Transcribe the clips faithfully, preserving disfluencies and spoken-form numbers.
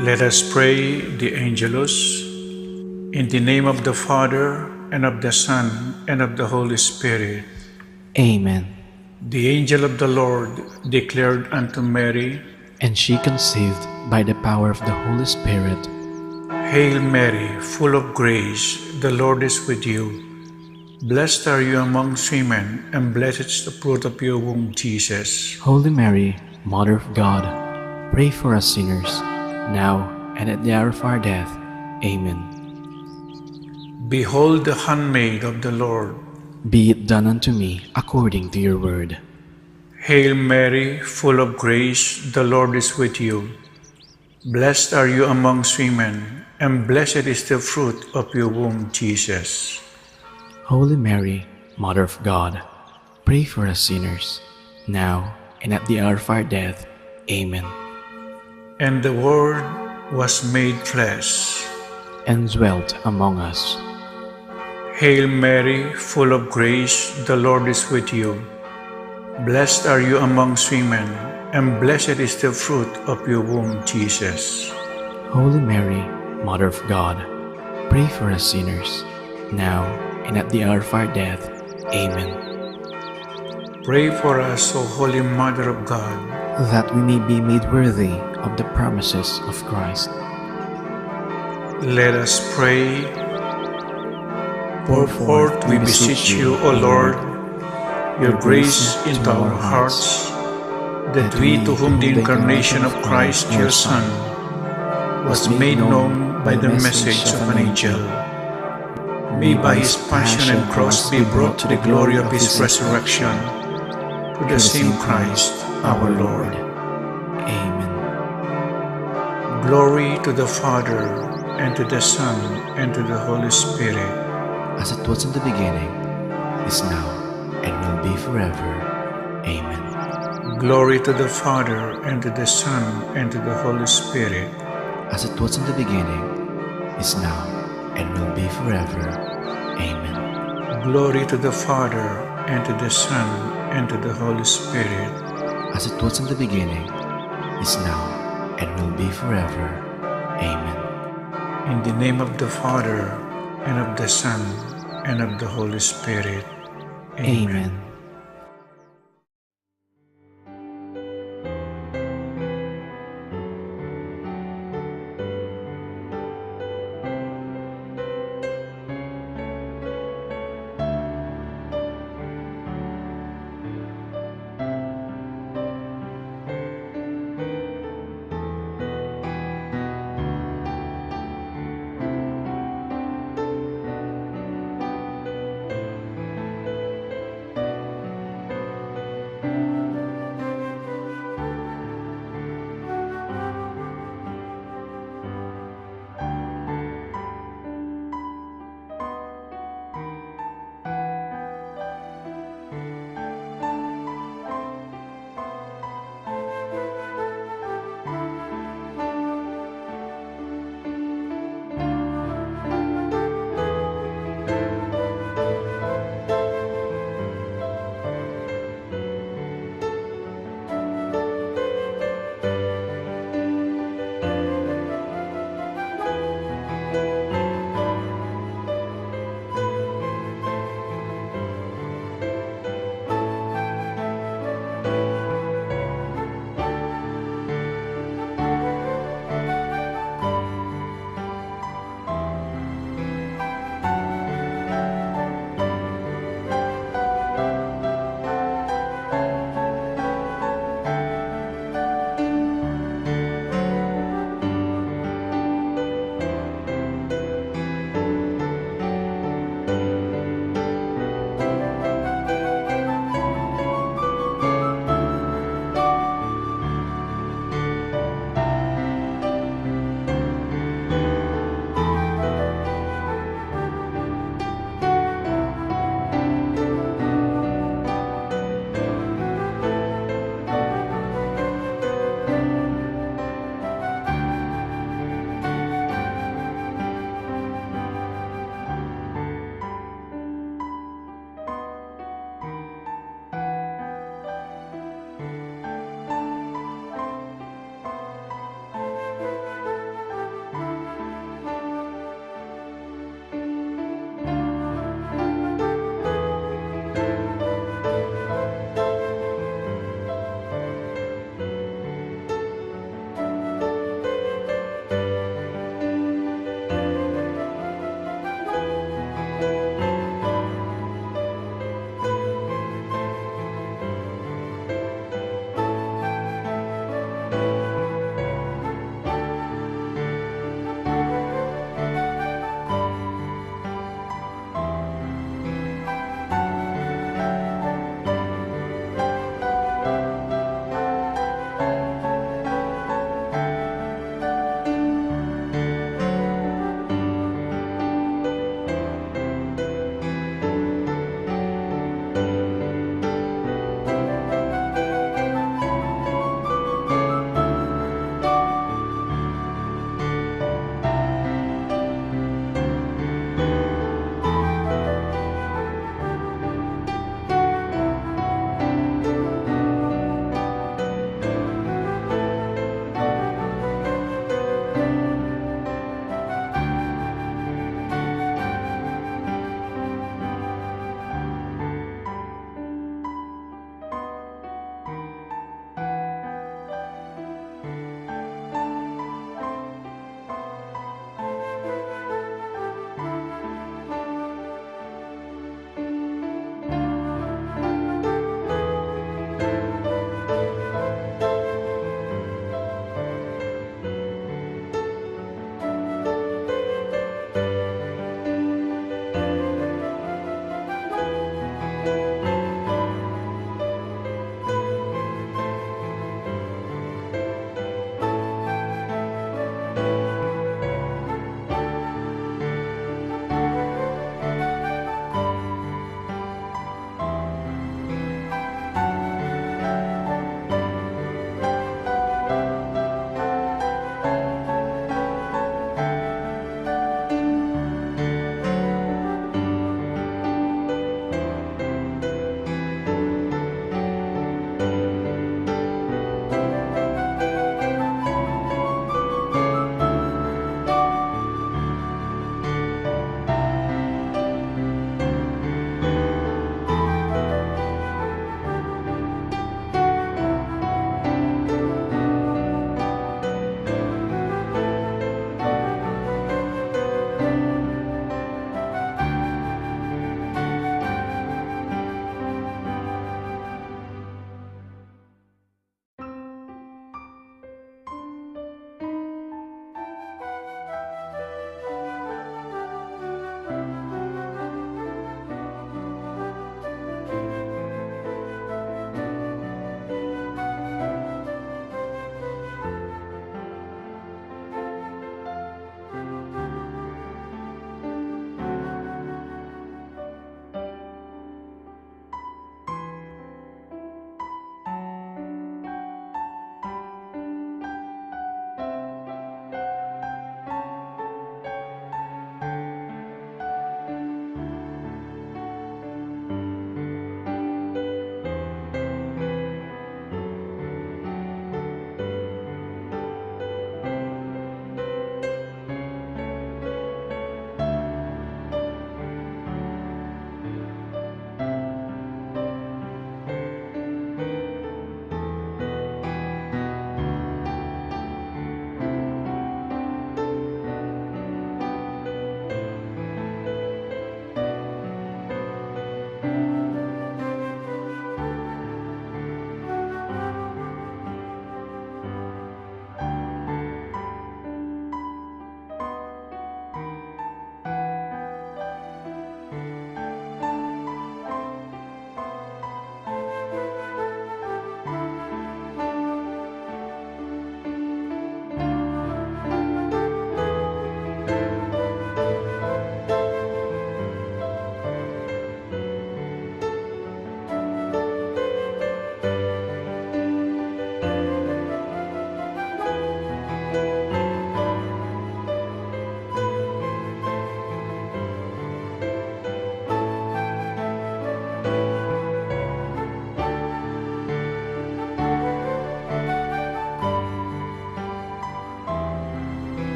Let us pray the Angelus. In the name of the Father, and of the Son, and of the Holy Spirit. Amen. The angel of the Lord declared unto Mary, and she conceived by the power of the Holy Spirit. Hail Mary, full of grace, the Lord is with you. Blessed are you amongst women, and blessed is the fruit of your womb, Jesus. Holy Mary, Mother of God, pray for us sinners, now and at the hour of our death. Amen. Behold the handmaid of the Lord. Be it done unto me according to your word. Hail Mary, full of grace, the Lord is with you. Blessed are you amongst women, and blessed is the fruit of your womb, Jesus. Holy Mary, Mother of God, pray for us sinners, now and at the hour of our death. Amen. And the Word was made flesh and dwelt among us. Hail Mary, full of grace, the Lord is with you. Blessed are you amongst women, and blessed is the fruit of your womb, Jesus. Holy Mary, Mother of God, pray for us sinners, now and at the hour of our death. Amen. Pray for us, O Holy Mother of God, that we may be made worthy of the promises of Christ. Let us pray. Pour forth, we beseech you, O Lord, your grace into our hearts, that we, to whom the incarnation of Christ, your Son, was made known by the message of an angel, may by his passion and cross be brought to the glory of his resurrection, through the same Christ our Lord. Amen. Glory to the Father, and to the Son, and to the Holy Spirit. As it was in the beginning, is now, and will be forever. Amen. Glory to the Father, and to the Son, and to the Holy Spirit. As it was in the beginning, is now, and will be forever. Amen. Glory to the Father, and to the Son, and to the Holy Spirit. As it was in the beginning, is now, and will be forever. Amen. In the name of the Father, and of the Son, and of the Holy Spirit. Amen. Amen.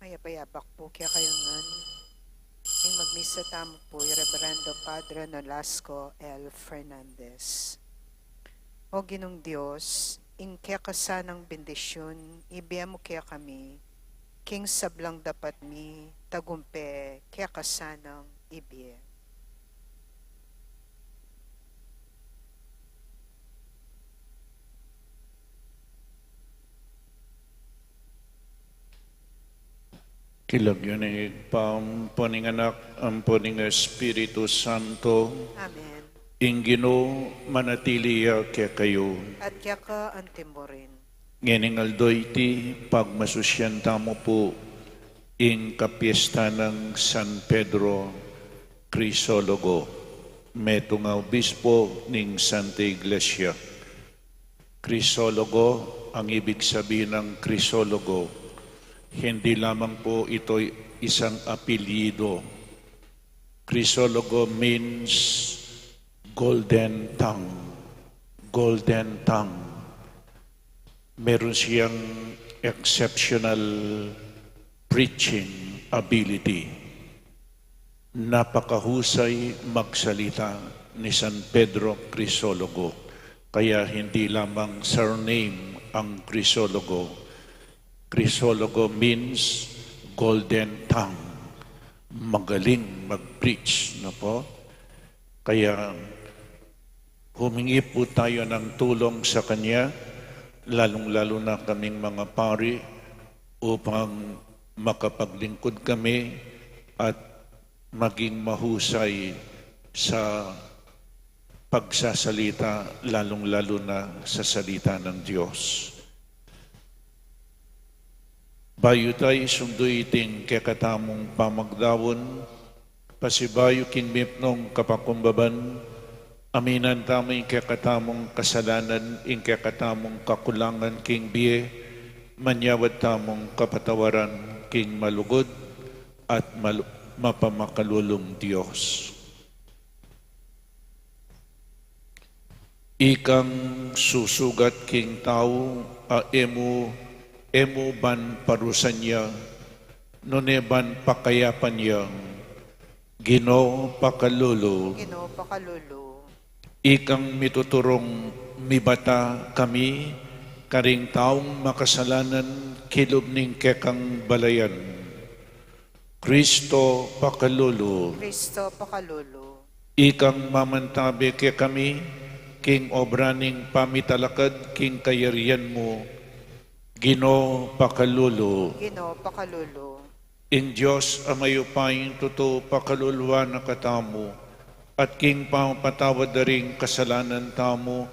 Mayap a abak pu kekayu ngan. Ing magmisa tamu pu i Reverendo Padre Nolasco L. Fernandez. O Ginung Dios, ing keka sanang bendisyun ibie mu kekami, king sablang dapat mi tagumpe keka sanang ibie. King lagyu ning Ibpa, ampo ning Anak, ampo ning Espiritu Santo. Amen. Ing Ginu manatili ya kekayu. At keka anti mu rin. Ngening aldo iti, pagmasusyan tamu pu ing kapiesta nang San Pedro Crisologo, metung a obispo ning Santa Iglesia. Crisologo, ang ibig sabihin ng Crisologo, hindi lamang po ito isang apelyido. Crisologo means golden tongue. Golden tongue. Meron siyang exceptional preaching ability. Napakahusay magsalita ni San Pedro Crisologo. Kaya hindi lamang surname ang Crisologo. Crisologo means golden tongue. Magaling mag-preach, no po? Kaya humingi po tayo ng tulong sa kanya, lalong-lalo na kaming mga pari, upang makapaglingkod kami at maging mahusay sa pagsasalita, lalong-lalo na sa salita ng Diyos. Bayu tayu isundu iting kekatamung pamagdaun, pasibayu king mipnung kapakumbaban, aminan tamu ing kekatamung kasalanan, ing kekatamung kakulangan king bie, manyawad tamung kapatawaran king malugud at mal-, mapamakalulung Dios. Ikang susugat king tau a e mu, e mu ban parusan ya, nune ban pakayapan ya, Ginu pakalulu. Ginu pakalulu. Ikang mituturung mibata kami karing taung makasalanan kilub ning kekang balayan. Kristo pakalulu. Kristo pakalulu. Ikang mamantabe kekami king obra ning pamitalakad king kayarian mu, Ginu pakalulu. Ginu pakalulu. Ing Dios a mayupayang tutu pakaluluan na katamu, at king pamapatawad da ring kasalanan tamu,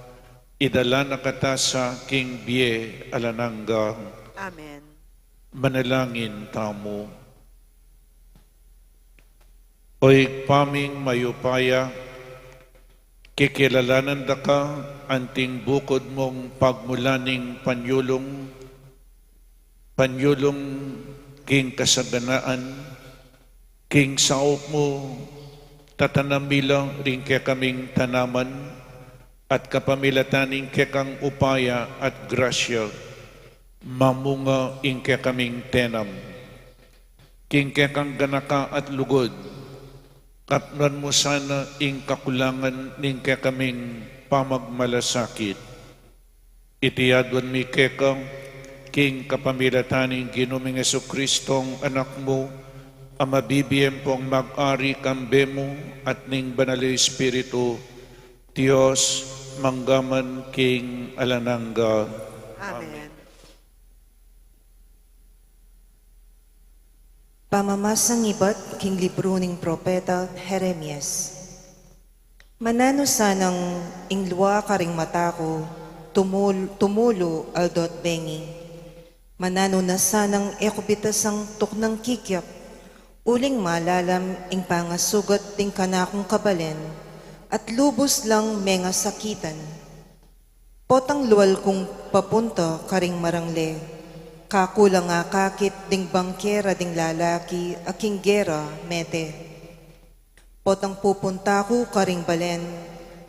idala na kata sa king bie alang angga. Amen. Manalangin tamu. O Ibpa ming mayupaya, kikilalanan da ka anting bukud mung pagmulan ning panyulung, panyulung king kasaganaan, king saup mu, tatanam mi la ring kekaming tanaman, at kapamilatan ning kekang upaya at grasya, mamunga ing kekaming tenam. King kekang ganaka at lugud, kapnan mu sana ing kakulangan ning kekaming pamagmalasakit. Iti aduan mi keka, king kapamilatan ning Ginu ming Jesukristong Anak mu, a mabibie ampong mag-ari kambe mu at ning Banal a Espiritu, Dios, mangga man king alang angga. Amen. Pamamasang ibat king libru ning propeta Jeremias. Mananu sanang ing lua karing mata ku, tumul-, tumulu aldo't bengi. Mananu na sanang e ku bitasang tuknang kikiap, uling malalam ing pangasugat ding kanakung kabalen, at lubus lang mengasakitan. Potang lual kung papunta karing marangle, kaku lang akakit ding bangkera ding lalaki a king gera mete. Potang pupunta ku karing balen,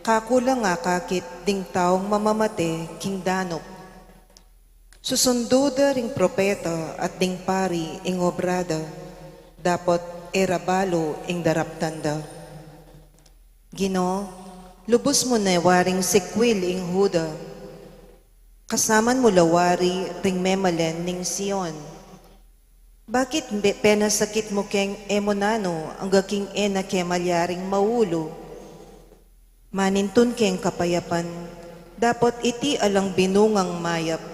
kaku lang akakit ding taung mamamate king danup. Susundu da ring propeta at ding pari ing obra da, dapot e ra balu ing daraptan da. Ginu, lubus mu ne waring sikwil ing Juda. Kasaman mu la wari ring memalen ning Sion. Bakit be-, penasakit mu keng e mu nanu angga king e na ke malyaring maulu? Manintun keng kapayapan, dapot iti alang binungang mayap.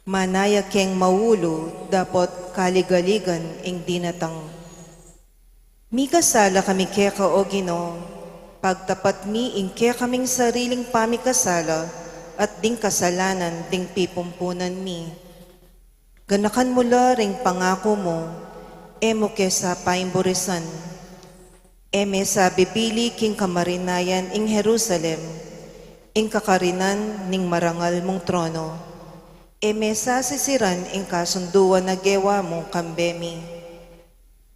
Manaya keng maulu, dapot kaligaligan ing dinatang. Mikasala kami keka, O Ginu, pagtapat mi ing kekaming sariling pamikasala at ding kasalanan ding pipumpunan mi. Ganakan mu la ring pangaku mu, e mu ke sa paimburisan. E me sa bibili king kamarinayan ing Jerusalem, ing kakarinan ning marangal mung trono. E me sa sisiran ing kasunduan a gewa mu kambe mi.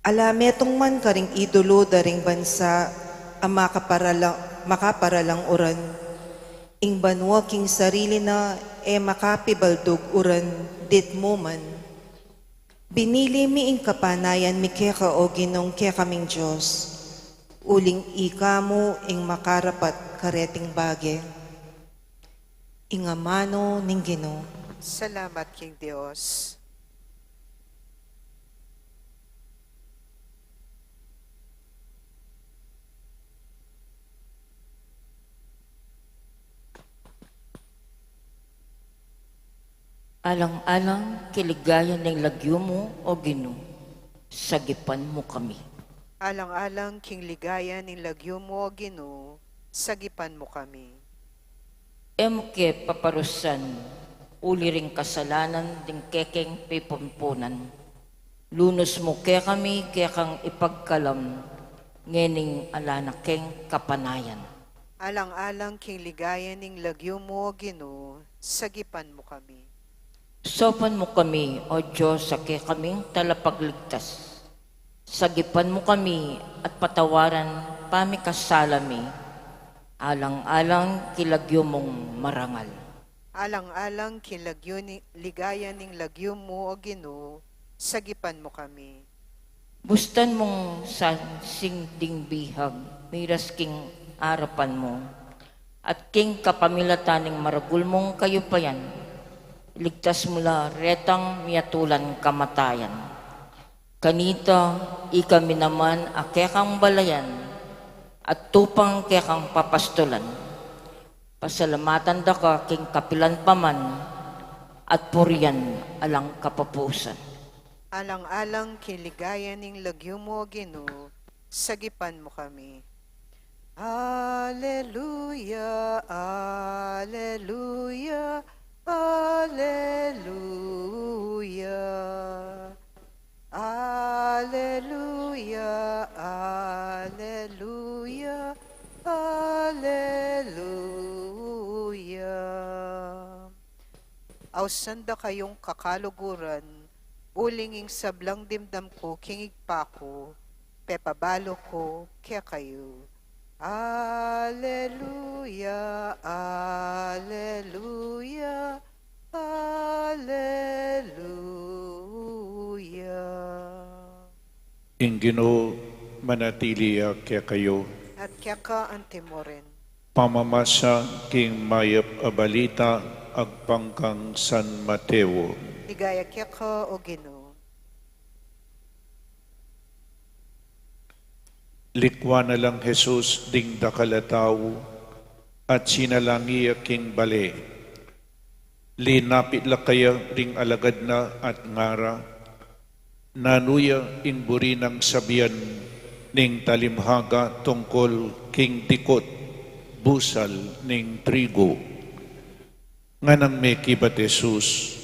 Ala metung man karing idolo da ring bansa a makaparala-, makaparalang uran. Ing banua king sarili na e makapibaldug uran ditmu man. Binili mi ing kapanayan mi keka, O Ginung kekaming Dios, uling ika mu ing makarapat kareting bage. Ing amanu ning Ginu. Salamat king Dios. Alang-alang king ligaya ning lagyu mu, O Ginu, sagipan mu kami. Alang-alang king ligaya ning lagyu mu, O Ginu, sagipan mu kami. E mu ke paparusan uli ring kasalanan ding kekeng pipumpunan. Lunus mu kekami kekang ipagkalam ngening ala na keng kapanayan. Alang-alang king ligaya ning lagyu mu, O Ginu, sagipan mu kami. Saupan mu kami, O Dios, a kekaming talapagligtas. Sagipan mu kami at patawaran pamikasala mi, alang-alang king lagyu mung marangal. Alang-alang king lagyu ni, ligaya ning lagyu mu, O Ginu, sagipan mu kami. Bustan mung sansing ding bihag, miras king arapan mu, at king kapamilatan ning maragul mung kayupayan, iligtas mu la retang miatulan kamatayan. Kanita, ikami naman a kekang balayan, at tupang kekang papastulan. Pasalamatan da ka king kapilan pa man, at purian alang kapupusan. Alang-alang king ligaya ning lagyu mu, O Ginu, sagipan mu kami. Aleluya, aleluya, aleluya. Aleluya, aleluya, aleluya. Ausan da kayung kakaluguran, uling ing sablang dimdam ku king Ibpa ku, pepabalu ku kekayu. Aleluya, aleluya, aleluya. Ing Ginu manatili ya kekayu. At keka anti mu rin. Pamamasa king mayap a balita agpang kang San Mateo. Ligaya keka, O Ginu. Likwan na lang Jesus ding dakal a tau, at sinalang ya king bale. Linapit la kaya ring alagad na at ngara, nanu ya ing buri nang sabian ning talimhaga tungkul king dikut busal ning trigu. Nganang mekibat Jesus,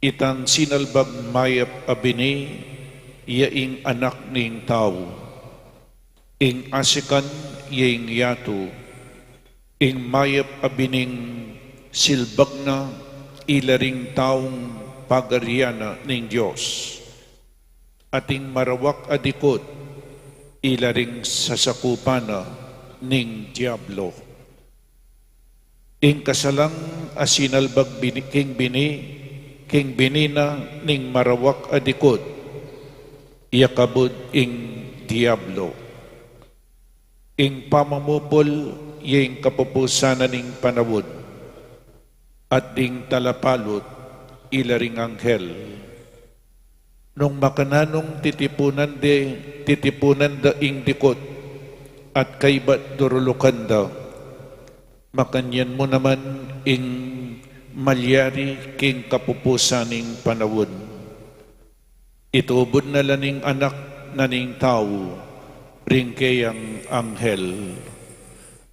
itang sinalbag mayap a bini ya ing Anak ning Tau. Ing asikan ya ing yatu, ing mayap a bining silbag na ila ring taung pagarian na ning Dios, at ing marawak a dikut ila ring sasakupan na ning Diablo. Ing kasalang a sinalbag bini, king bini, king bini na ning marawak a dikut, ya kabud ing Diablo. Ing pamamupul ya ing kapupusan na ning panaun, at ding talapalut ila ring anghel. Nung makananung titipunan de, titipunan da ing dikut, at kaybat durulukan da, makanyan mu naman ing malyari king kapupusan ning panaun. Itubud na la ning Anak na ning Tau ring keyang anghel,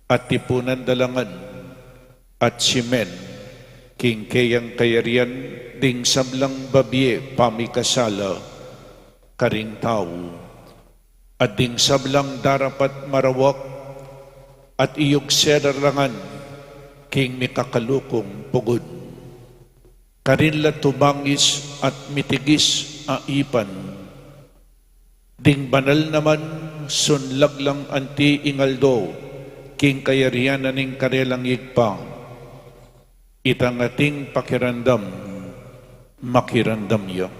at tipunan da la ngan at simen king keyang kayarian ding sablang babie pamikasala karing tau, at ding sablang darapat marawak, at iyugse da la ngan king mikakalukung pugud. Karin la tumangis at mitigis a ipan. Ding banal naman sunlag lang anti ing aldo king kayarian na ning karelang Ibpa. Itang ating pakiramdam, makiramdam ya.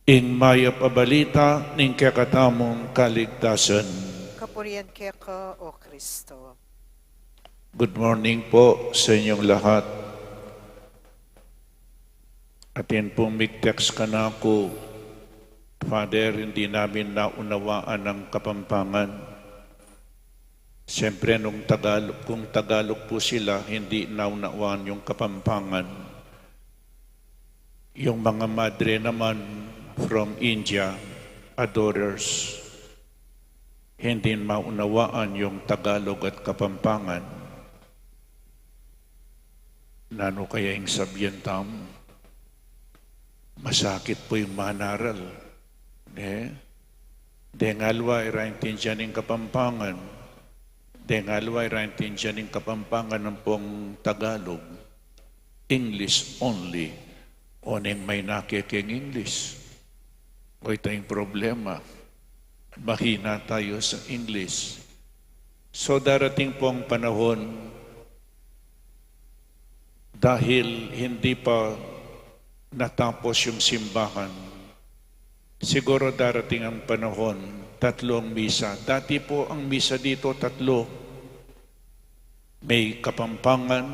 Ing mayap a balita ning kekatamung kaligtasan. Kapurian keka, O Kristo. Good morning po sa inyong lahat. Atin pong mig-text kanaku, "Father, hindi namin naunawaan ang Kapampangan." Siyempre, nung Tagalog, kung Tagalog po sila, hindi naunawaan yung Kapampangan. Yung mga madre naman from India, adorers, hindi maunawaan yung Tagalog at Kapampangan. Nanu kaya ing sabian tamu? Masakit po yung manaral. Eh? Deng aliwa, ira intindian ing Kapampangan. Deng aliwa, ira intindian ing Kapampangan ampong Tagalog. English only. O neng mainake keng English. O ita ing problema. Mahina tayo sa English. So, darating pong panahon, dahil hindi pa natapos yung simbahan, siguro darating ang panahon, tatlong misa. Dati po ang misa dito, tatlo. May Kapampangan,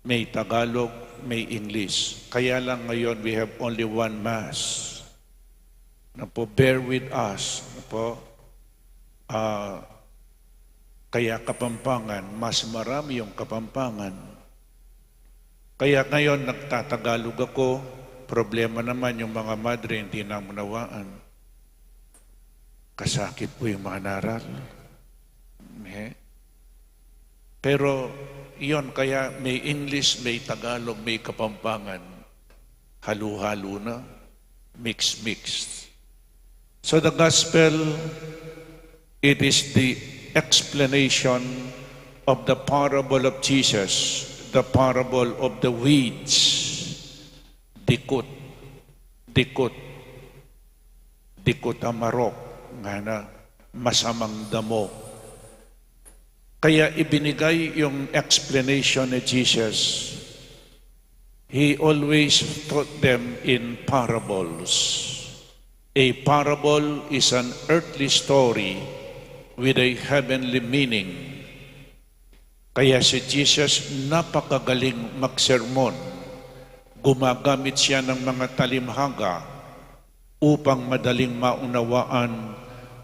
may Tagalog, may English. Kaya lang ngayon, we have only one Mass. Na po, bear with us. Na po, ah, kaya Kapampangan, mas marami yung Kapampangan. Kaya ngayon, nagtatagalog ako, problema naman yung mga madre, hindi namunawaan. Kasakit po yung manaral. Eh? Pero, yun, kaya may English, may Tagalog, may Kapampangan. Halu-halu na. Mix-mix. So the gospel, it is the explanation of the parable of Jesus, the parable of the weeds. Dikut, dikut, dikut a marok, ngana, masamang damo. Kaya ibinigay yung explanation ni Jesus. He always taught them in parables. A parable is an earthly story with a heavenly meaning. Kaya si Jesus napakagaling magsermon. Gumagamit siya ng mga talimhaga upang madaling maunawaan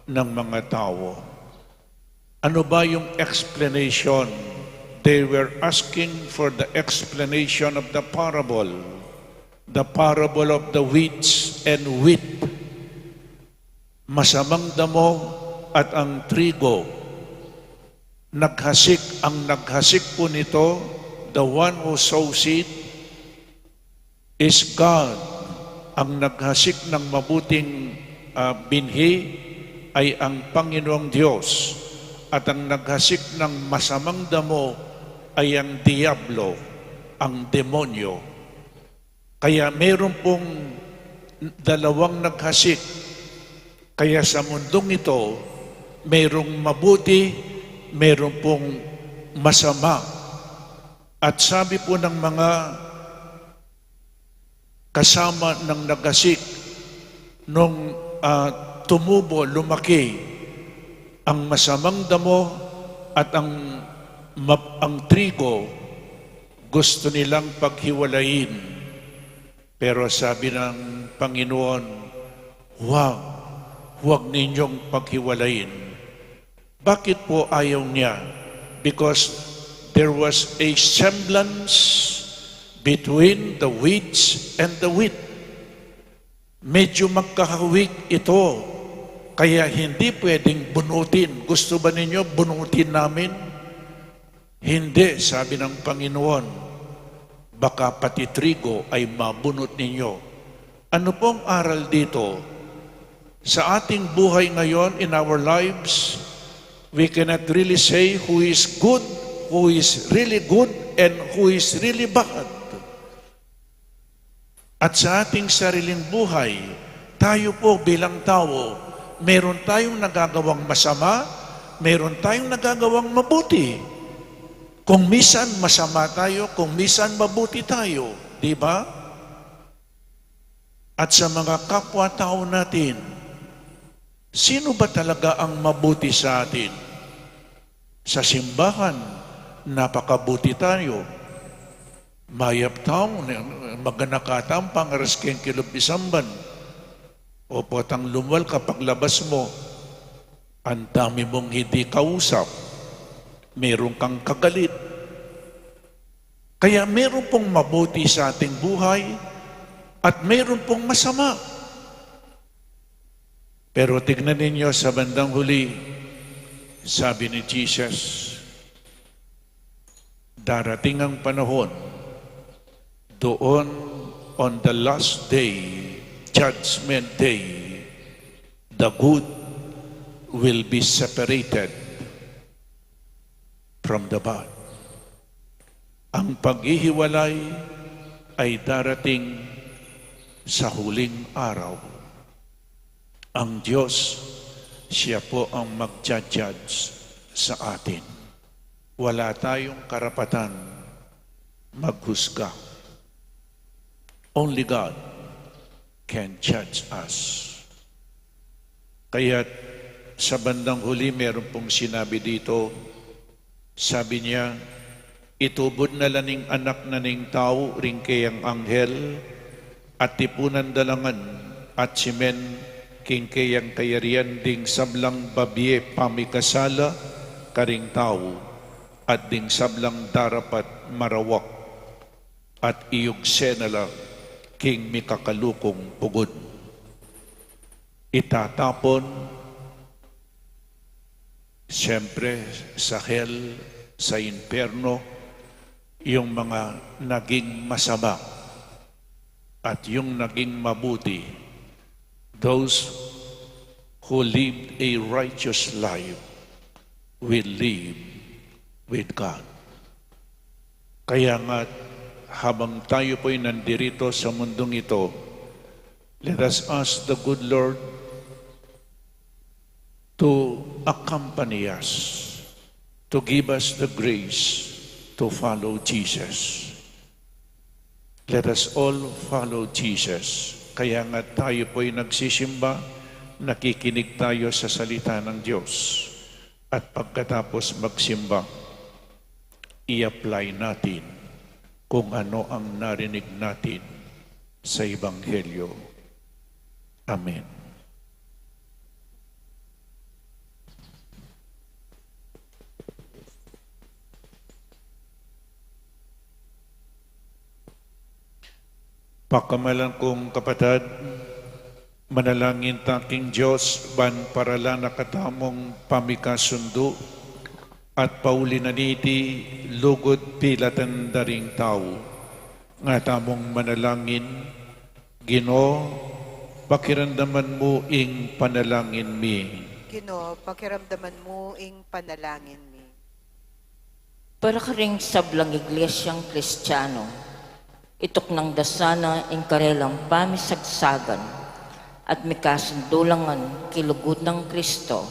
ng mga tao. Ano ba yung explanation? They were asking for the explanation of the parable, the parable of the weeds and wheat. Masamang damo at ang trigo. Naghasik, ang naghasik po nito, the one who sows it, is God. Ang naghasik ng mabuting, ah, binhi ay ang Panginoong Diyos, at ang naghasik ng masamang damo ay ang Diablo, ang demonyo. Kaya meron pong dalawang naghasik. Kaya sa mundong ito, merong mabuti meron pong masama. At sabi po ng mga kasama ng nagasik, nung, ah, tumubo, lumaki, ang masamang damo at ang mab-, ang trigo, gusto nilang paghiwalayin. Pero sabi ng Panginoon, "Huwag, huwag ninyong paghiwalayin." Bakit po ayaw niya? Because there was a semblance between the weeds and the wheat. Medyo magkahawig ito, kaya hindi pwedeng bunutin. "Gusto ba ninyo bunutin namin?" "Hindi," sabi ng Panginoon, "baka pati trigo ay mabunot ninyo." Ano pong aral dito? Sa ating buhay ngayon, in our lives, we cannot really say who is good, who is really good, and who is really bad. At sa ating sariling buhay, tayo po bilang tao, meron tayong nagagawang masama, meron tayong nagagawang mabuti. Kung misan masama tayo, kung misan mabuti tayo, di ba? At sa mga kapwa-tao natin, sino ba talaga ang mabuti sa atin? Sa simbahan, napakabuti tayo. Mayap tau, maganaka tang pangaras keng kilub isamban. O potang lumual, kapaglabas mo, ang dami mong hindi kausap. Meron kang kagalit. Kaya meron pong mabuti sa ating buhay at meron pong masama. Pero tignan ninyo, sa bandang huli, sabi ni Jesus, darating ang panahon, doon, on the last day, judgment day, the good will be separated from the bad. Ang paghihiwalay ay darating sa huling araw. Ang Diyos, siya po ang magja-judge sa atin. Wala tayong karapatan maghusga. Only God can judge us. Kaya't sa bandang huli, meron pong sinabi dito, sabi niya, "Itubud na la ning Anak na ning Tau ring keyang anghel, at tipunan da la ngan at simen king keyang kayarian ding sablang babie pamikasala karing tau, at ding sablang darapat marawak, at iyugse na la king mikakalukung pugud." Itatapon, siyempre, sa hell, sa impyerno, yung mga naging masama at yung naging mabuti, those who lived a righteous life will live with God. Kaya nga, habang tayo po'y nandirito sa mundong ito, let us ask the good Lord to accompany us, to give us the grace to follow Jesus. Let us all follow Jesus. Kaya nga tayo po'y nagsisimba, nakikinig tayo sa salita ng Diyos. At pagkatapos magsimba, i-apply natin kung ano ang narinig natin sa Ebanghelyo. Amen. Pakamalan kung kapatad, manalangin ta king Dios ban paralan na katamung pamikasundu at pauli na niti lugud pilatan da ring tau. Nga tamung manalangin. Ginu, pakiramdaman mu ing panalangin mi. Ginu, pakiramdaman mu ing panalangin mi. Para karing sablang iglesyang Kristiyano, ituknang da sana ing karelang pamisagsagan at mikasundu la ngan king lugud nang Kristo,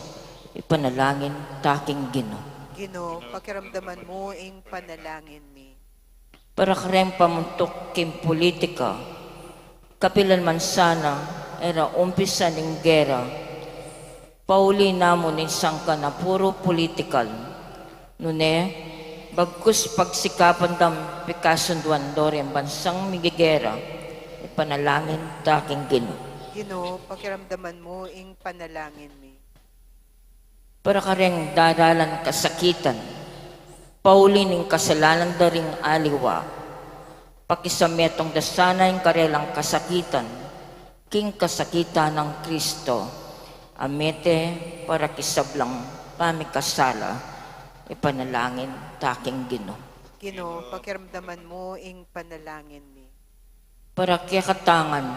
ipanalangin ta king Ginu. Ginu, pakiramdaman mu ing panalangin mi. Para kareng pamuntuk king pulitika, kapilan man sana e ra umpisa ning gera, pauli na mu ning sangkan a puru pulitikal. Nune, bagkus pagsikapan dang pikasunduan do ring bansang migigera, ipanalangin da king Ginu. Ginu, pakiramdaman mu ing panalangin mi. Para kareng daralan kasakitan, pauli ning kasalanan da ring aliwa, pakisametung da sana ing karelang kasakitan king kasakitan nang Kristo, a mete para king sablang pamikasala, ipanalangin da king Ginu. Ginu, pakiramdaman mu ing panalangin mi. Para kekatang ngan,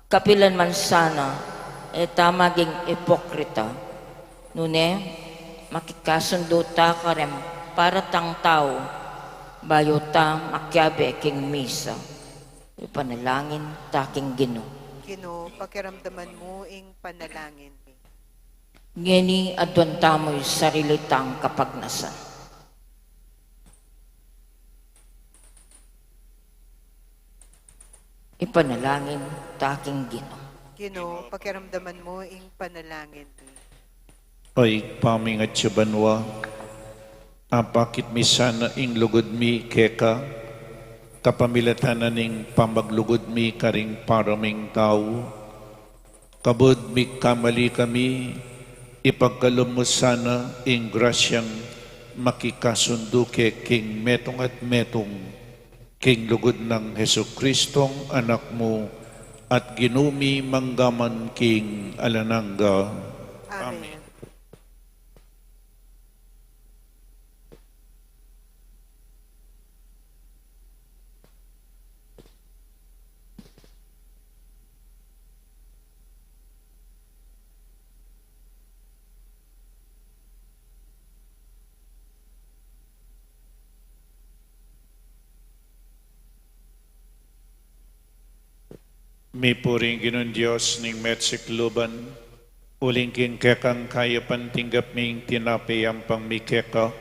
kapilan man sana e ta maging ipokrita, nune makikasundu ta kareng paratang tau bayu ta makiabe king misa, ipanalangin da king Ginu. Ginu, pakiramdaman mu ing panalangin mi. Ngeni aduan tamu ing sarili tang kapagnasan. Ipanalangin da king Ginu. Ginu, pakiramdaman mu ing panalangin mi. O Ibpa mi atsu ka banua, apakit mi sana ing lugud mi keka, kapamilatan na ning pamaglugud mi karing para ming tau. Kabud mikamali kami, ipagkalub mu sana ing grasyang makikasundu ke king metung at metung, king lugud nang Jesucristong Anak mu, at Ginu mi mangga man king alang angga. Amen. Amen. Mipuri ing Ginung Dios ning mesikluban, uling king kekang kayapan tinggap mi ing tinape yampang mi keka,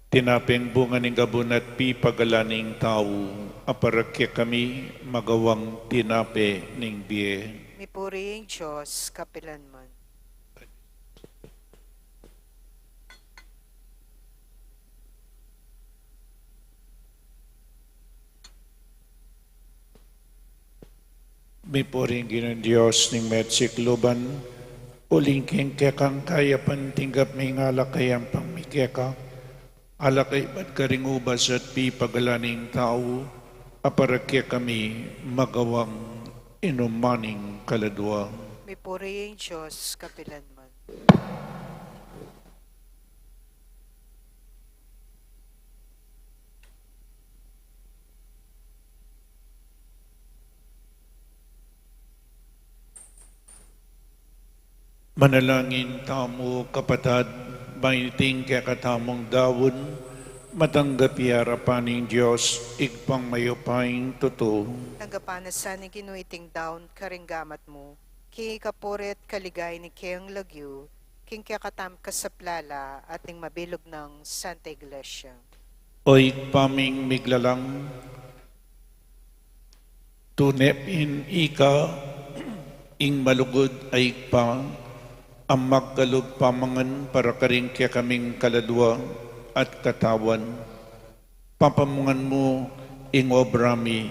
tinapeng bunga ning gabun at pipagalan ning tau, a para kekami magawang tinape ning bie. Mipuri ing Dios kapilanman. Mipuri ing Ginung Dios ning mesikluban, uling king kekang kayapan tinggap mi ing alak a yampang mi keka, alak a ibat karing ubas at pipagalan ning tau, a para kekami magawang inuman ning kaladua. Mipuri ing Dios kapilanman. Manalangin tamu, kapatad, ban iting kekatamung daun matanggap ya king arapan ning Dios, Ibpang mayupayang tutu. Tanggapan na sa ning Ginu iting daun karing gamat mu, king kapurian at kaligayan ning keyang lagyu, king kekatamung kasaplalan at ning mabilug nang Santa Iglesia. O Ibpa ming miglalang, tune pin ika ing malugud a Ibpa, a magkalub pamangan para karing kekaming kaladua at katawan. Papamungan mu ing obra mi,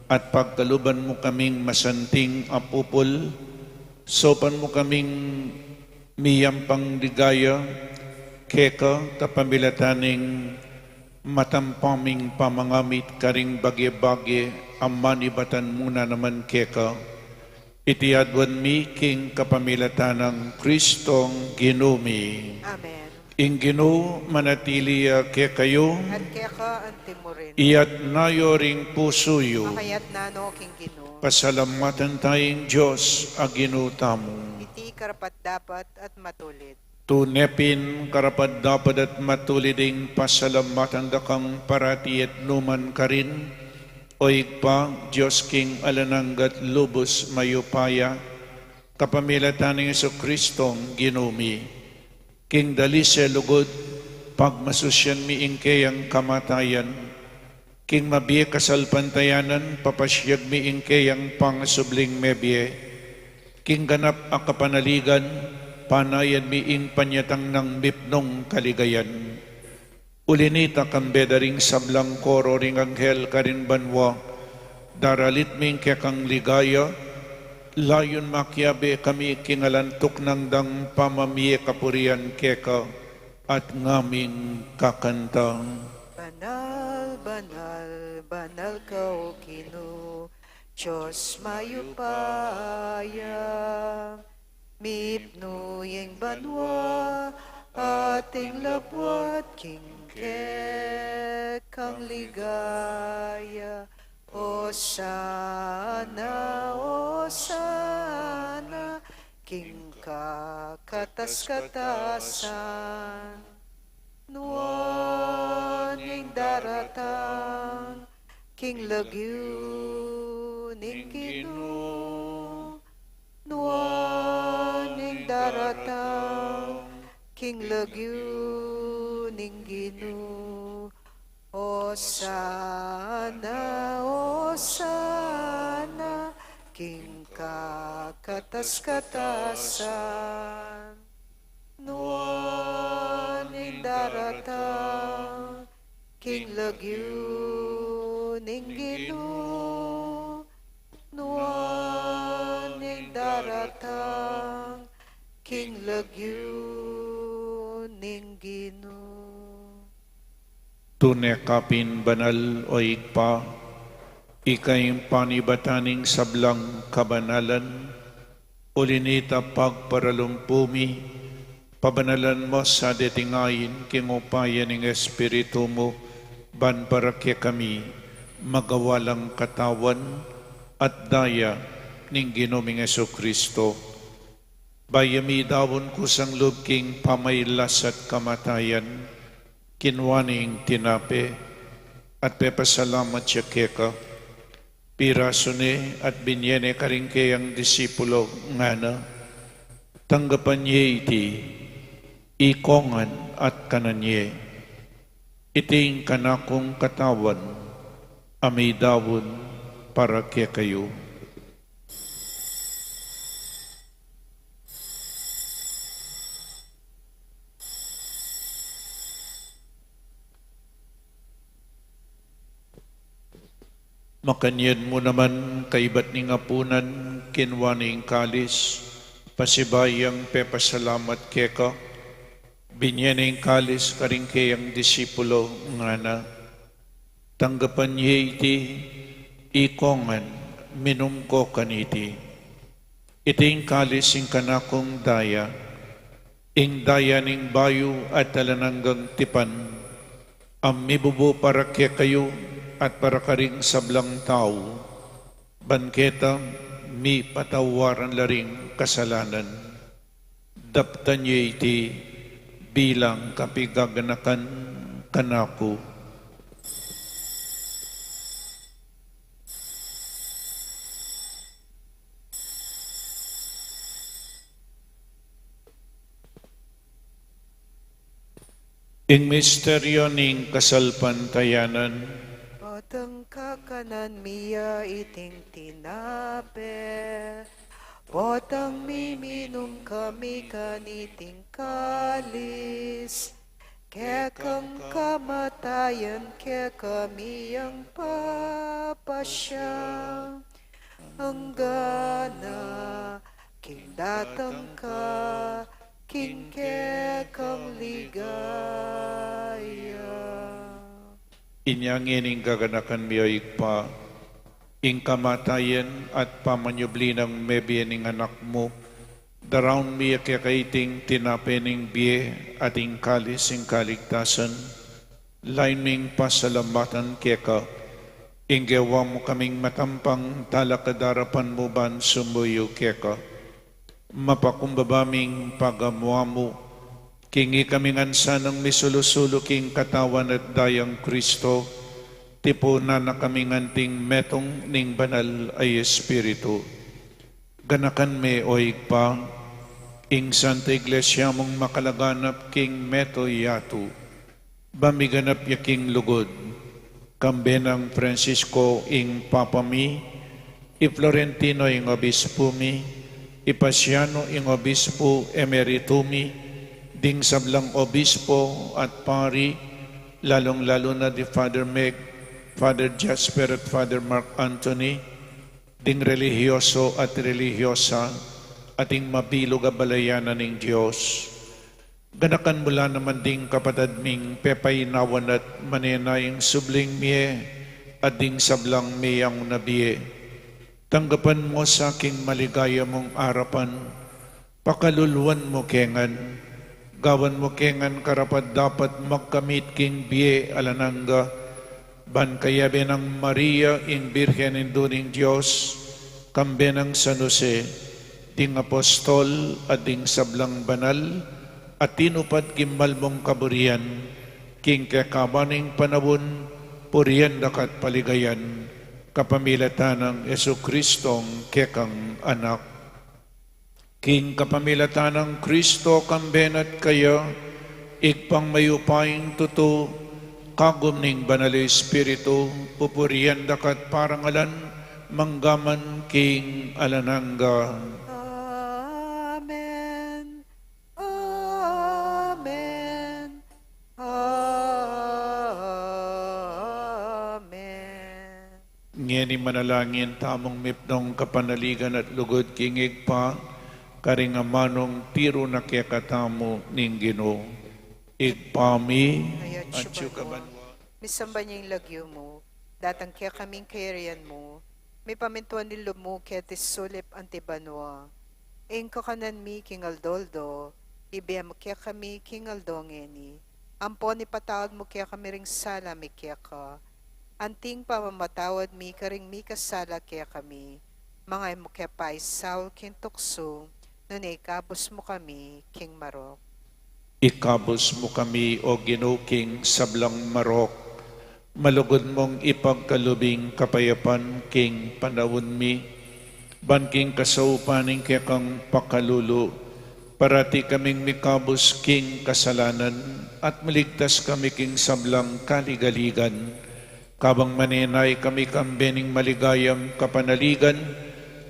at pagkaluban mu kaming masanting a pupul, saupan mu kaming miyampang ligaya keka kapamilatan ning matampang ming pamangamit karing bage-bage a manibatan mu na naman keka. Iti aduan mi king kapamilatan nang Kristong Ginu mi. Amen. Ing Ginu manatili ya kekayu. At keka antimurin. Iyatas yu ring pusu yu. Makayatas no king Ginu. Pasalamatan taya ing Dios a Ginu tamu. Iti karapat-dapat at matulid. Tune pin karapat-dapat at matulid ing pasalamatan da kang parati at nukarin man, O Ibpa, Dios king alang angga at lubus mayupaya, kapamilatan nang Jesucristong Ginu mi. King dalise lugud, Pagmasusyan mi ing keyang kamatayan, king mabie kasalpantayanan, papasyag mi ing keyang pangasubling mebie, king ganap a kapanaligan, panayan mi ing panyatang nang mipnung kaligayan. Uli nita, kambe da ring sablang koro ring anghel karin banua, daralit mi ing kekang ligaya, layun makiabe kami king alang tuknang dang pamamie kapurian keka, at ngaming kakanta. Banal, banal, banal ka, O Ginu, Dios mayupaya. Mipnu ing banua at ing labuad king kekang ligaya. Osana, Osana, king kakatas-katasan. Nuan ing daratang king lagyu ning Ginu. Nuan ing daratang king lagyu ning Ginu. Osana, Osana, king kakatas-katasan. Nuan ing daratang king lagyu ning Ginu. Nuan ing daratang king lagyu ning Ginu. Tune ka pin banal, O Ibpa, ika ing panibatan ning sablang kabanalan. Uli nita, pagparalumpu mi, pabanalan mu sa deting ain king upaya ning Espiritu mu, ban para kekami magawa lang katawan at daya ning Ginu ming Jesucristo. Bayu ya midaun kusang lub king pamailas at kamatayan, kinua ne ing tinape, at pepasalamat ya keka, pirasu ne at binie ne karing keyang disipulo, ngana: Tanggapan ye iti, ikongan at kanan ye. Iti ing kanakung katawan, a midaun para kekayu. Makanyan mu naman, kaibat ning apunan, kinua ne ing kalis, pasibayu yang pepasalamat keka, binie ne ing kalis karing keyang disipulo, ngana: Tanggapan ye iti, ikongan, minum ko kaniti. Iti ing kalis ing kanakung daya, ing daya ning bayu at alang anggang tipan, a mibubu para kekayu at para karing sablang tau, ban keta mipatawaran la ring kasalanan. Daptan ye iti bilang kapigaganakan kanaku. Ing misteryo ning kasalpantayanan. Potang kakanan mi ya iting tinape, potang miminum kami kaniting kalis, kekang kamatayan kekami yang papasya, anggana king datang ka king kekang ligaya. Inya ngeni ing gaganakan mi, O Ibpa, ing kamatayan at pamanyubli nang mebie ning Anak mu, daraun mi ya keka iting tinape ning bie at ing kalis ning kaligtasan, lain ming pasalamatan keka, ing gewa mu kaming matampang talakad king arapan mu ban sumuyu keka. Mapakumbaba ming pagamu-amu, king ikami ngan sanang misulu-sulu king katawan at dayang Kristo, tipunan na kami ngan ning metung ning Banal a Espiritu. Ganakan me, O Ibpa, ing Santa Iglesia mung makalaganap king meto yatu, Ba miganap ya king lugud, kambe nang Francisco ing Papa mi, i Florentino ing Obispo mi, i Pasiano ing Obispo Emerito mi, ding sablang Obispo at Pari, lalung-lalu na di Father Meg, Father Jasper at Father Mark Anthony, ding relihiyoso at relihiyosa, at ding mabilug a balayan na ning Dios. Ganakan mu la naman ding kapatad ming pepainawan at manenaya ing subling mie at ding sablang meyang na bie. Tanggapan mu sa king maligaya mung arapan, pakaluluan mu ke ngan, gawan mu ke ngan karapat-dapat magkamit king bie alang angga, ban kayabe nang Maria ing Birhen Indu ning Dios, kambe nang San Jose, ding apostol at ding sablang banal a tinupad king malmung kaburian, king kekaban ning panaun, purian da ka at paligayan, kapamilatan nang Jesucristong kekang Anak. King kapamilatan nang Kristo, kambe na at kaya, Ibpang mayupayang tutu, kagum ning Banal a Espiritu, pupurian da ka at parangalan, mangga man king alang angga. Amen. Amen. Amen. Ngeni manalangin tamung mipnung kapanaligan at lugud king Ibpa, karing amanung tiru na kekatamu ning Ginu. Ibpa mi, atsu ka banua. Misamban ya ing lagyu mu, datang kekami ing kayarian mu, mipamintuan ing lub mu keti sulip anti banua. Ing kakanan mi king aldo-aldo, ibie mu kekami king aldo ngeni. Ampon ipatawad mu kekami ring sala mi keka, anting pamamatawad mi karing mikasala kekami. Manga e mu ke paisaul king tuksu, nune ikabus mu kami king marok. Ikabus mu kami, O Ginu, king sablang marok. Malugud mung ipagkalub ing kapayapan king panaun mi, ban king kasaupan ning kekang pakalulu, parati kaming mikabus king kasalanan, at maligtas kami king sablang kaligaligan. Kabang manenaya kami kambe ning maligayang kapanaligan,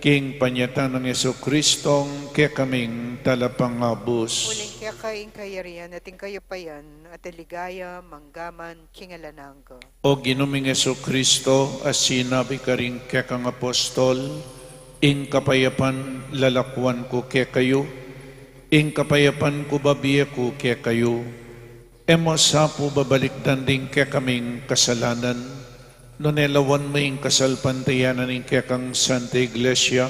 king panyatang nang Jesucristong kekaming Talapangabus. Uling keka ing kayarian at ing kayupayan at ing ligaya mangga man king alang angga. O Ginu ming Jesucristo, a sinabi karing kekang apostol, ing kapayapan lalakuan ku kekayu, ing kapayapan ku babie ku kekayu. E mu sa pu babalikdan ding kekaming kasalanan, nune lawan mu ing kasalpantayanan ning kekang Santa Iglesia,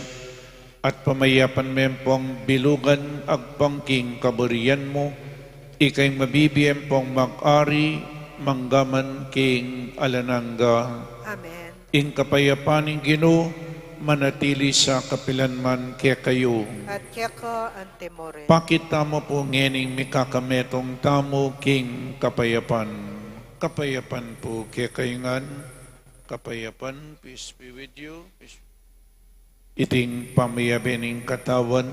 at pamayapan me pung bilugan agpang king kaburian mu, ika ing mabibie pung mag-ari mangga man king alang angga. Amen. Ing kapayapan ning Ginu manatili sa kapilan man kekayu. At keka anti mu rin. Pakit tamu pu ngening mikakametung tamu king kapayapan. Kapayapan pu kekayu ngan. Kapayapan, peace be with you. Iting pamiyabe ning katawan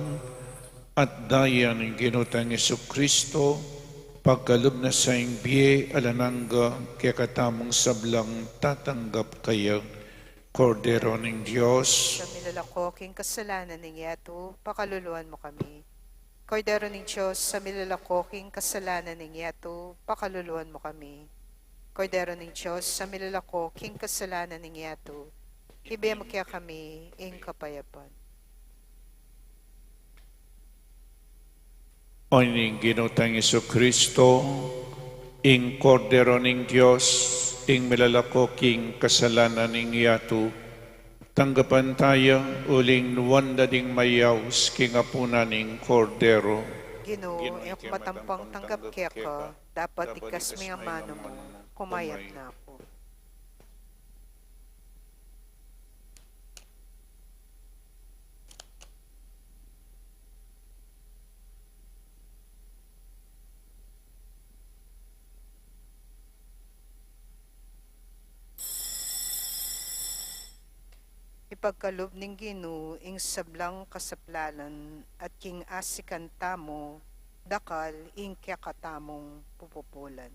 at daya ning Ginu tang Jesucristo, pagkalub na sa ing bie alang angga kekatamung sablang tatanggap kaya. Kordero ning Dios, a milalako king kasalanan ning yatu, pakaluluan mu kami. Kordero ning Dios, a milalako king kasalanan ning yatu, pakaluluan mu kami. Kordero ning Dios, a milalako king kasalanan ning yatu, ibie mu kekami ing kapayapan. O ning Ginu tang Jesucristo, ing Kordero ning Dios, ing milalako king kasalanan ning yatu, tanggapan taya uling nuan da ding mayaus king apunan ning Kordero. Ginu, e ku matampang tanggap keka, dapot ikasmu ing amanu mu, kumayap na ku. Ipagkalub ning Ginu ing sablang kasaplalan at king asikan tamu, dakal ing kekatamung pupupulan.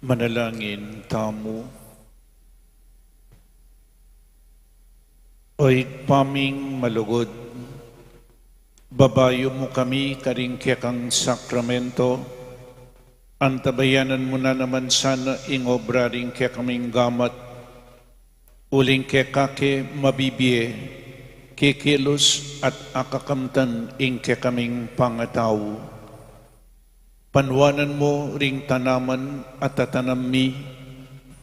Manalangin tamu. O Ibpa ming malugud, babayu mu kami karing kekang sakramento, antabayanan mu na naman sana ing obra ring kekaming gamat, uling keka ke mabibie, kikilus at akakamtan ing kekaming pangatau. Panuanan mu ring tanaman a tatanam mi,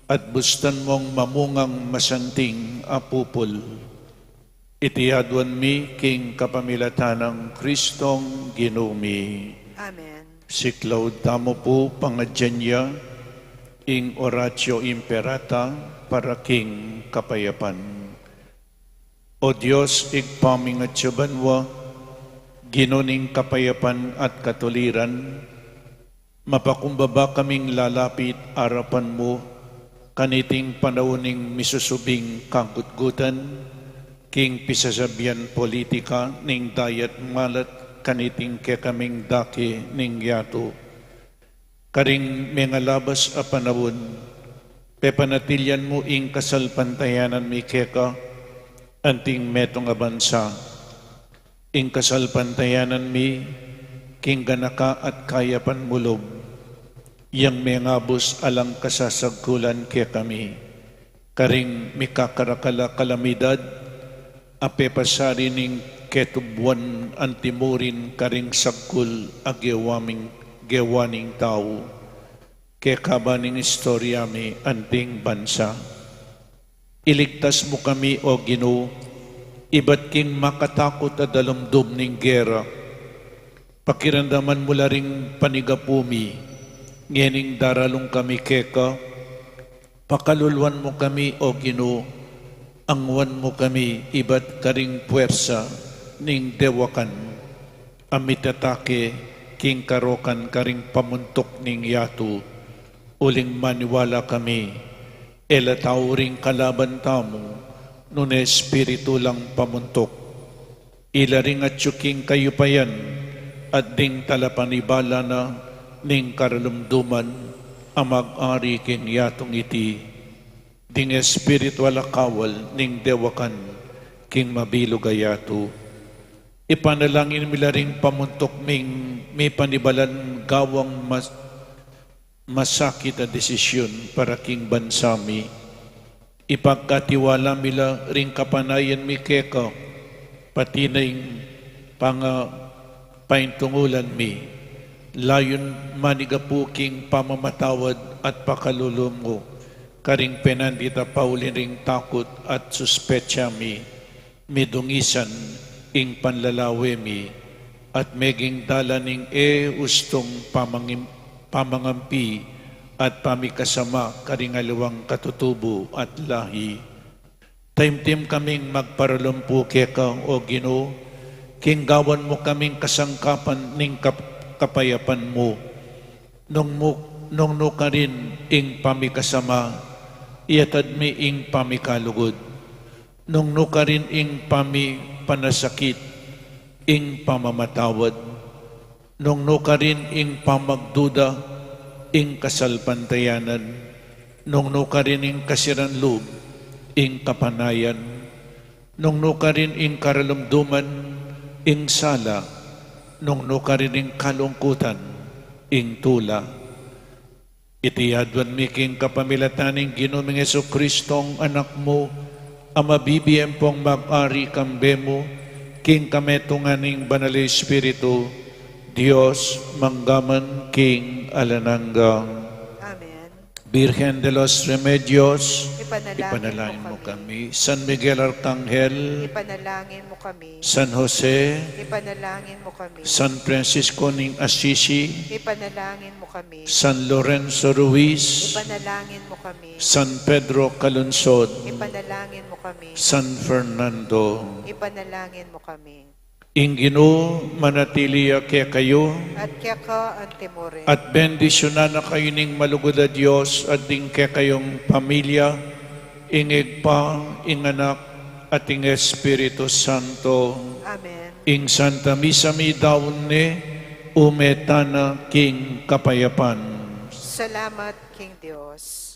at bustan mung mamungang masanting a pupul. Iti aduan mi king kapamilatan nang Kristong Ginu mi. Amen. Siklaud tamu pu pangadyan ya ing Oratio Imperata para king kapayapan. O Dios, Ibpa ming atsu banua, Ginu ning kapayapan at katuliran, mapakumbaba kaming lalapit arapan mu, kaniting panaun ning misusubing kagutgutan, king pisasabian politika ning dayat malat kaniting kekaming dake ning yatu. Karing mengalabas a panaun, pepanatilian mu ing kasalpantayanan mi keka, anting metung a bansa. Ing kasalpantayanan mi, king ganaka at kayapan mu lub, yang mengabus alang kasasagkulan kekami. Karing mikakarakal a kalamidad, a pepasari ning ketubuan antimurin karing sagkul a gewa ming, gewa ning tau, kekaba ning istorya mi anting bansa. Iligtas mu kami, O Ginu, ibat king makatakut a dalumdum ning gera. Pakiramdaman mu la ring panigapu mi, ngening daralung kami keka, pakaluluan mu kami, O Ginu, anguan mu kami ibat karing puersa ning dewakan, a mitatake king karokan karing pamuntuk ning yatu, uling maniwala kami, e la tau ring kalaban tamu, nune espiritu lang pamuntuk. Ila ring atsu king kayupayan, at ding talapanibala na ning karalumduman, a mag-ari king yatung iti, ding espiritual a kawal ning dewakan king mabilug a yatu. Ipanalangin mi la ring pamuntuk ming mipanibalan gawang mas-, masakit a desisyun para king bansa mi. Ipagkatiwala mi la ring kapanayan mi keka, pati na ing panga-, paintungulan mi. Layun manigapu king pamamatawad at pakalulu mu karing penandit a pauli ring takut at suspetsa mi. Midungisan ing panlalawe mi, at meging dalan ning e ustung pamangim-, pamangampi at pamikasama karing aliwang katutubu at lahi. Taimtim kaming magparalumpu keka, O Ginu, king gawan mu kaming kasangkapan ning kap-, kapayapan mu. Nung mu-, nung nukarin ing pamikasama, iyatad mi ing pamikalugud. Nung nukarin ing pamipanasakit, ing pamamatawad. Nung nukarin ing pamagduda, ing kasalpantayanan. Nung nukarin ing kasiran lub, ing kapanayan. Nung nukarin ing karalumduman, ing sala. Nung nukarin ing kalungkutan, ing tula. Iti aduan mi king kapamilatan ning Ginu ming Jesucristong Anak mu, a mabibie ampong mag-ari kambe mu, king kametungan ning Banal a Espiritu, Dios, mangga man king alang angga. Amen. Virgen de los Remedios, ipanalangin mu kami. San Miguel Arcangel, ipanalangin mu kami. San Jose, ipanalangin mu kami. San Francisco ning Assisi, ipanalangin mu kami. San Lorenzo Ruiz, ipanalangin mu kami. San Pedro Calungsod, ipanalangin mu kami. San Fernando, ipanalangin mu kami. Ing Ginu manatili ya kekayu. At keka antimurin. At bendisyunan na kayu ning malugud a Dios, at ding kekayung pamilya, ing Ibpa, ing Anak, at ing Espiritu Santo. Amen. Ing Santa Misa mi daun ne, ume tana king kapayapan. Salamat king Dios.